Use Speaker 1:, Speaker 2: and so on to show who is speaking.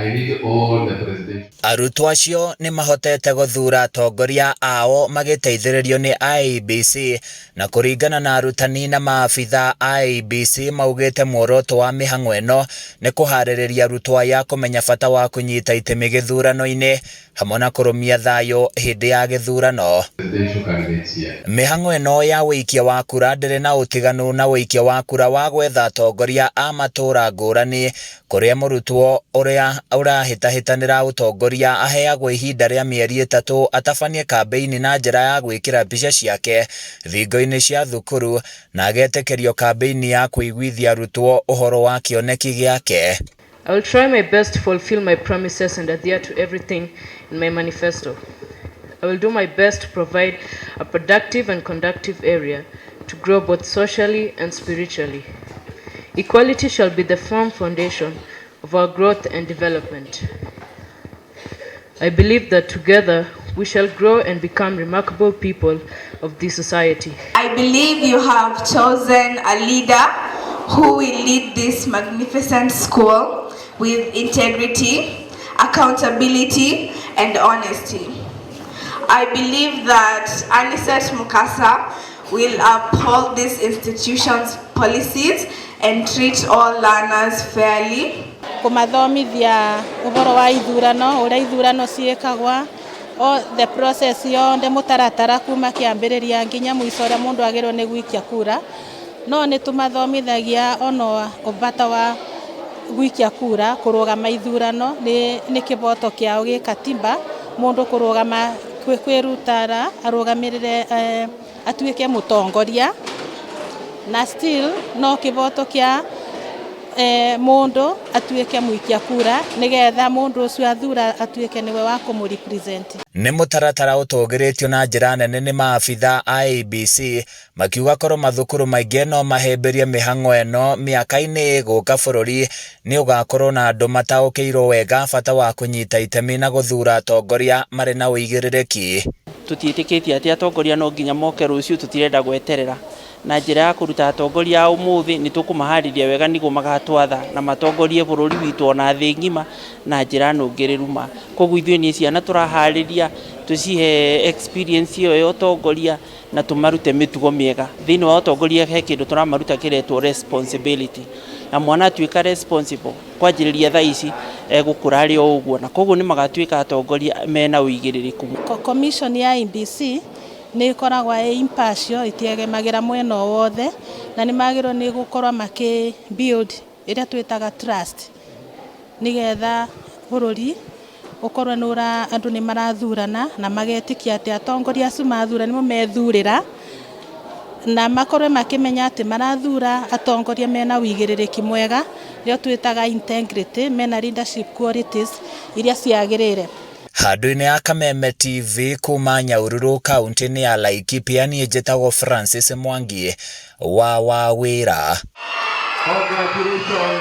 Speaker 1: I need all the presidential.
Speaker 2: Arutwo acio nĩ mahotete gũthuura atongoria ao magĩteithĩrĩrio nĩ IEBC na kũringana na arutani na maabitha a IEBC maugĩte muoroto wa mĩhang'o ĩno nĩ kũharĩrĩria arutwo aya kũmenya bata wa kũnyita itemi gĩthurano-inĩ hamwe na kũrũmia thayũ hĩndĩ ya gĩthurano.
Speaker 1: Presidential candidates here.
Speaker 2: Mĩhang'o ĩno ya ũikia wa kura ndĩrĩ na ũtiganu na ũikia wa kura wa gwetha atongoria a matũũra ngũrani kũrĩa mũrutwo ũrĩa ũrahĩtahĩtanĩra ũtongoria aheagwo ihinda rĩa mĩeri 3 atabanie kambĩini na njĩra ya gwĩkĩra mbica ciake thingo-inĩ cia thukuru na agetĩkĩrio kambĩini ya kũiguithia arutwo ũhoro wa kĩoneki gĩake.
Speaker 3: I will try my best to fulfill my promises and adhere to everything in my manifesto. I will do my best to provide a productive and conducive area to grow both socially and spiritually. Equality shall be the firm foundation of our growth and development. I believe that together we shall grow and become remarkable people of this society.
Speaker 4: I believe you have chosen a leader who will lead this magnificent school with integrity, accountability, and honesty. I believe that Anicet Mukasa will uphold this institution's policies and treat all learners fairly.
Speaker 5: Kumathomithia uhoro wa ithurano, uria ithurano ciikagwa, o the process yonthe, mutaratara kuma kiambiriria nginya mwico uria mundu agiriirwo ni gwikia kura. No ni tumathomithagia ono bata wa gwikia kura, kurugama ithurano ni kiboto kiao gi katiba, mundu kurugama kwirutara arugamirire atuike mutongoria, na still no kiboto kia mundu atuike muikia kura nigetha mundu ucio athura atuike niwe wa kumu represent.
Speaker 2: Nĩ mũtaratara ũtũgĩrĩtio na njĩra nene nĩ maabitha a IEBC makiuga korwo mathukuru maingĩ no mahĩmbĩrie mĩhang'o ĩno mĩaka-inĩ ĩgũka bũrũri nĩ ũgakorwo na andũ mataũkĩirwo wega bata wa kũnyita itemi na gũthura atongoria marĩ na ũigĩrĩrĩki.
Speaker 6: Tũtiĩtĩkĩtie atĩ atongoria no nginya moke rũciũ, tũtirenda gweterera. Na njĩra ya kũruta atongoria a ũmũthĩ nĩ tũkũmaharĩria wega nĩguo magatwatha na matongorie bũrũri witũ ona thĩ ng'ima na njĩra nũngĩrĩru ma. Koguo ithuĩ nĩ ciana tũraharĩria, tũcihe experience ĩyo ya ũtongoria na tũmarute mĩtugo mĩega. Thĩinĩ wa ũtongoria he kĩndũ tũramaruta kĩretwo responsibility, na mwana atuĩka responsible kwanjĩrĩria thaa ici egũkũra arĩ o ũguo, na koguo nĩ magatuĩka atongoria mena ũigĩrĩrĩku.
Speaker 5: Commission ya IEBC nĩ ĩkoragwo ĩ impartial, ĩtiegemagĩra mwena o wothe, na nĩ magĩrĩirwo nĩ gũkorwo makĩ build ĩrĩa twĩtaga trust nĩgetha bũrũri ũkorwo nĩ ũra andũ nĩ marathurana na magetĩkia atĩ atongoria acio mathura nĩmo methurĩra, na makorwo makĩmenya atĩ marathura atongoria mena ũigĩrĩrĩki mwega, nĩo twĩtaga integrity, mena leadership qualities iria ciagĩrĩire.
Speaker 2: Handũ-inĩ ya Kameme TV kuma Nyahururu kaunti-inĩ ya Laikipia, niĩ njĩtagwo Francis Mwangi wa Wawĩra.
Speaker 1: Congratulations.